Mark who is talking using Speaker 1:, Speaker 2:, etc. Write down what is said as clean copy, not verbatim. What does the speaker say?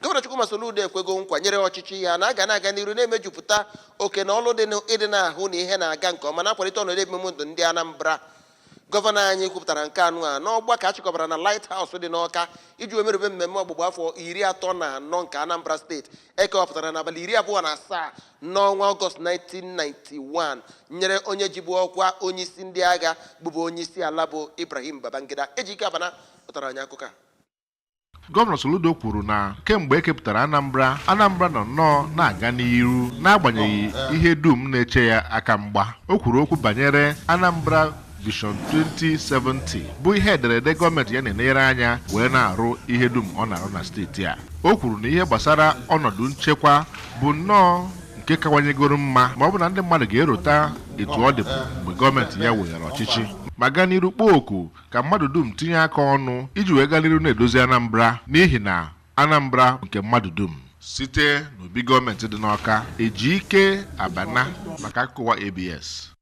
Speaker 1: Gọvanọ Chukwuma Soludo ekwego nkwa nyere ọchịchị ya na a ga na-aga n'iru na-emejupụta oke na ọlụ dị ịdị na-ahụ na ihe na-aga nke ọma, na-akwalite ọnọdụ ebimndụ ndị Anambra. Gọvanọ anyị kwupụtara nke anụ a n'ọgbakọ a chịkọbara na Light House dị n'Ọka iji wee merube mmemme ọgbụgba afọ 34 nke Anambra Steeti ekewapụtara n'abalị 27 n'ọnwa Ọgọst 1991, nyere onye jibu ọkwa onyeisi ndị agha bụbu onyeisi ala bụ Ibrahim Babangida. Ejike Abana pụtara anyị akụkọ a.
Speaker 2: Gọvanọ Soludo kwuru na kemgbe e kepụtara Anambra, Anambra nọ nnọọ na-aga n'iru n'agbanyeghị ihe dum na-eche ya aka mgba. O kwuru okwu banyere Anambra Vision 2070, bụ ihe ederede gọọmenti ya na-enyere anya wee na-arụ ihe dum ọ na-arụ na steeti a. O kwuru na ihe gbasara ọnọdụ nchekwa bụ nnọọ nke kawanyegoro mma, ma ọ bụ na ndị mmadụ ga-erota etu ọ dịbụ mgbe gọọmenti ya weghara ọchịchị, ma gaa n'iru kpọọ oku ka mmadụ dum tinye aka ọnụ iji wee gaa n'iru na-edozi Anambra, n'ihi na Anambra nke mmadụ dum. Site n'obi gọọmenti dị n'Ọka, Ejike Abana maka akụkọ ụwa ABS.